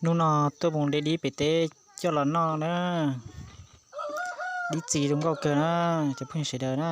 Hnub no tuaj mus de dib pem teb coj los noj na. Dib txiv zoo nkauj kawg na, cov phooj ywg sawv daws na.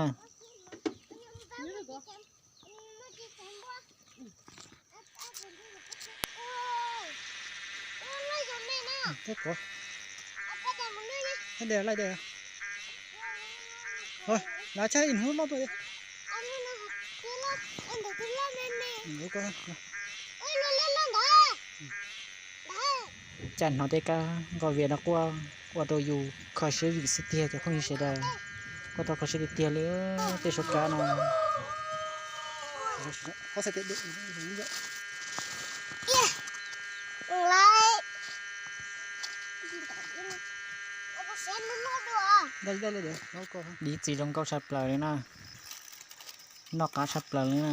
Cas hnov tej kab nkoj vias no quaj ua rau yus kho siab vim xwb tiag cov phooj ywg sawv daws. Quaj tau kho siab tiag tiag li tej suab kab no. Dib txiv zoo nkauj tshaj plaws li na. Noj qab tshaj plaws li na.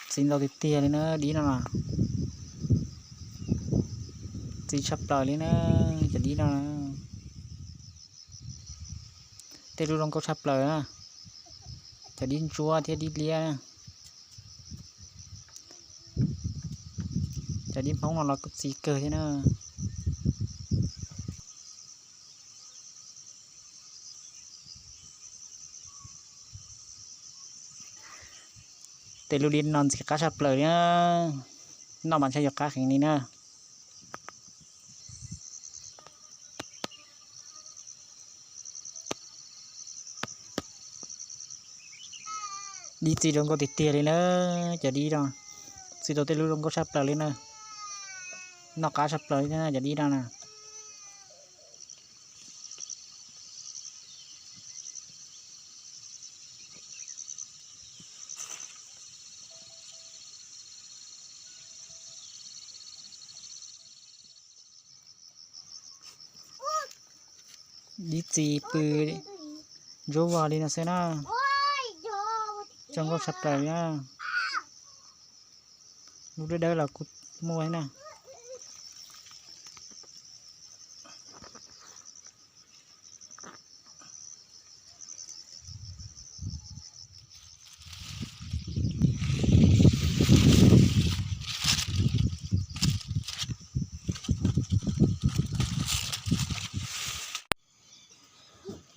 Txiv ntau tiag tiag li na dib no na. Txiv tshaj plaws li na, cov dib no na. Tej lub zoo nkauj tshaj plaws na. Cov dib ntsuab thiab dib liab na. Cov dib Hmoob no los kuj txiv kawg thiab na. Tej lub dib no ntxim qab tshaj plaws li na. Noj mas ntshai yuav qab heev li na. Dib txiv zoo nkauj tiag tiag li na, cov dib no. Txiv tau tej lub zoo nkauj tshaj plaws li na. Noj qab tshaj plaws li na cov dib no na. Dib txiv pw ntsuab vog li no xwb na. Zoo nkauj tshaj plaws li na. Lub dawb dawb los kuj muaj na.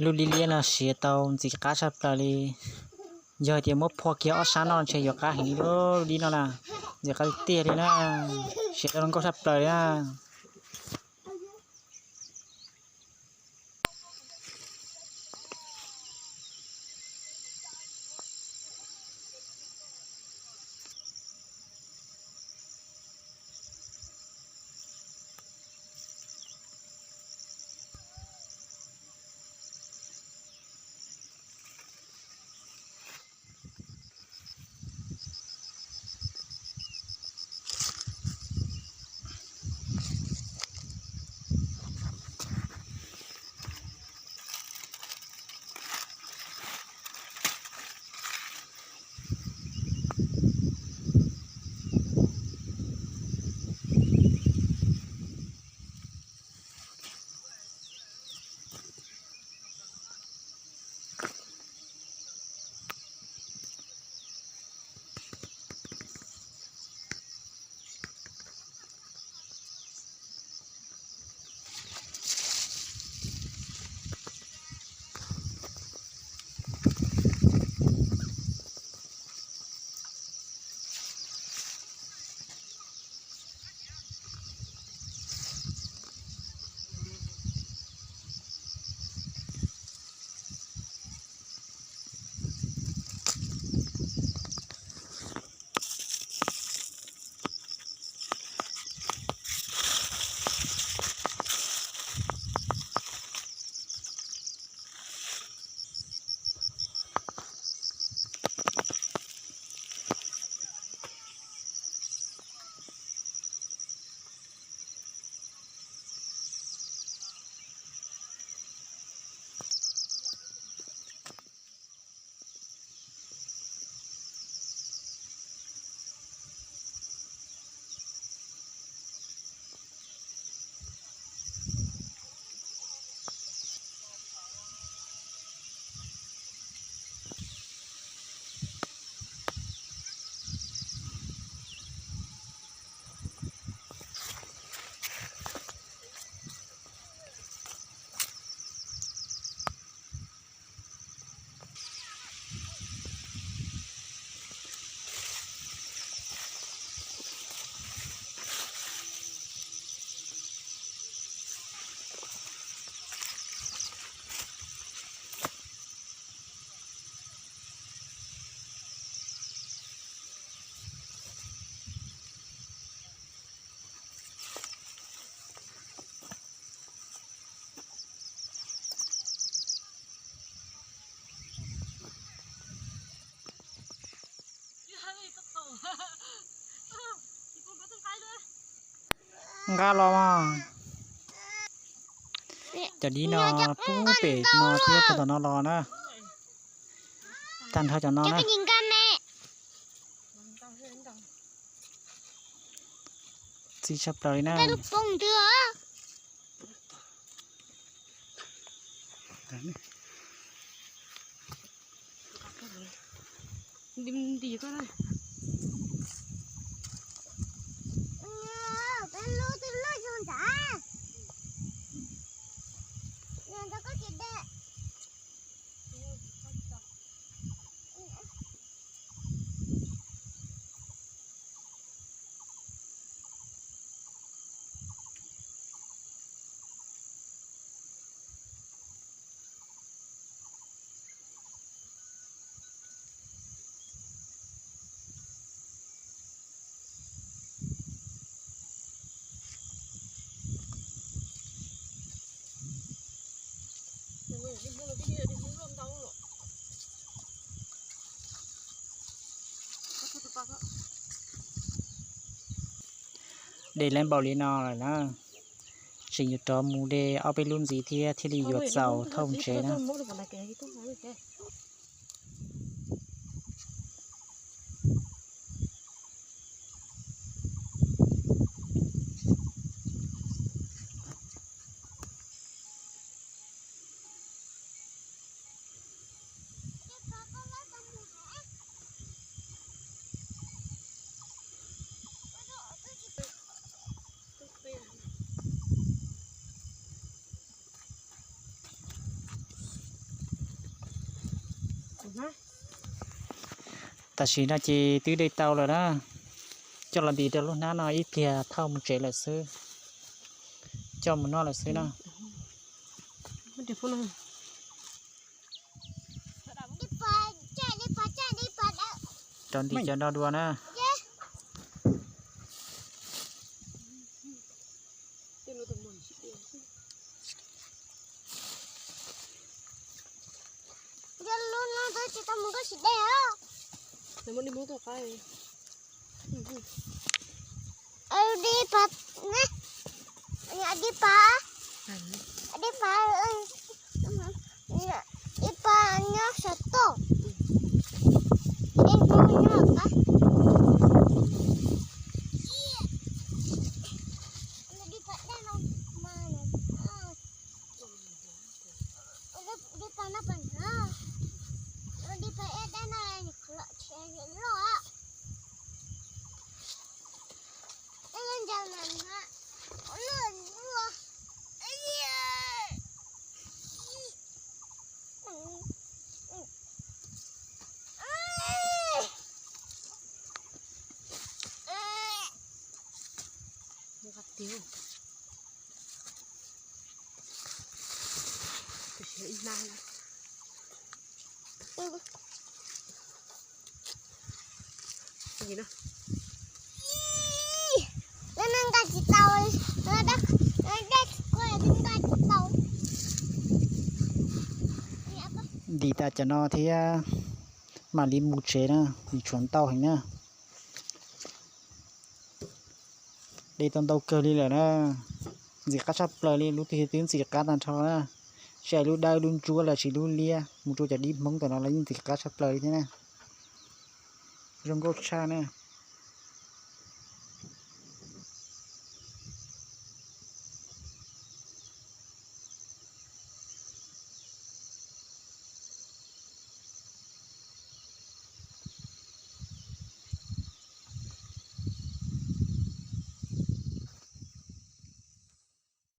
Lub dib liab no siav tau ntxim qab tshaj plaws li. Yog tias muab phua kiag ob sab no ntshe yuav qab heev li lub dib no na. Ntxim qab tiag tiag li na. Siav tau zoo nkauj tshaj plaws li na. Nqa los mas. Cov dib no pub pem no thiab puag tom no los na. Tag nrho cov no na. Txi tshaj plaws li na. De lawv npaum li no lawm na, tseem yuav rov mus de ob peb lub ntxiv thiab thiaj li yuav txaus thauj ntsev na. Tam sim no ces twb de tau lawm na, coj los ntim rau lub hnab no ib pliag thauj mus tsev lawm xwb, coj mus noj lawm xwb na. Rov ntim cov no dua na. Dib phav, dib phav, dib phav nyob saum toj, dib phav nyob qab, dib phav dej no mas, dib phav no pas no, dib phav dej no los loj. Ntim tas cov no thiab mam li mus tsev na, vim tshuav ntau heev na. De tau ntau kawg li lawm na, ntxim qab tshaj plaws li, lub twg twb ntxim qab tag nrho na. Tsis hais lub dawb lub ntsuab los sis lub liab, mus rau cov dib Hmoob tom no los yeej ntxim qab tshaj plaws li thiab na. Zoo nkauj tshaj na.